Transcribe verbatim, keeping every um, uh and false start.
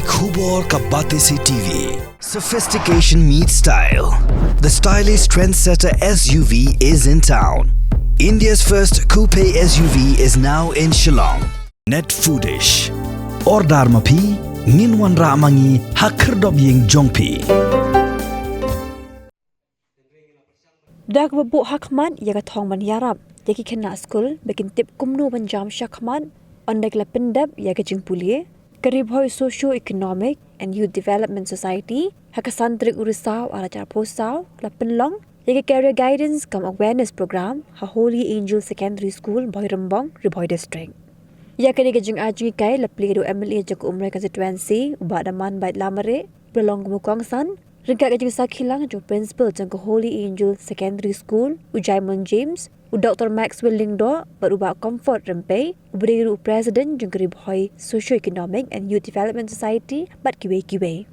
Khubor ka Batesi T V. Sophistication meets style. The stylish trendsetter S U V is in town. India's first coupe S U V is now in Shillong. Net Foodish. Order ma phi, ngin wanrah ma ngi ha khyrdop ïing jong phi. Da kaba buh ha khmat ïa ka thong ban ïarap ïa ki khynnah skul ba kin tip kumno ban jam shakhmat ynda ki la pyndep ïa ka jingpule, ka Ri Bhoi Socio Economic and Youth Development Society ha ka san tarik u Risaw ar hajar arphew saw ka la pynlong ïa ka Career Guidance cum Awareness Program ha Holy Angel Secondary School, Bhoirymbong, Ri Bhoi District. Ïa kane ka jingai jinghikai la plie da u M L A jong ka Umroi Constituency, u Bah Damanbait Lamare, ba la long kum u kongsan ryngkat ka jingsakhi lang jong u Principal jong ka Holy Angel Secondary School, u Jaimon James, u Doktor Maxwell Lyngdoh bad u Bah Comfort Rympei, uba dei ruh u President jong ka Ri Bhoi Socio-Economic and Youth Development Society bad kiwei kiwei.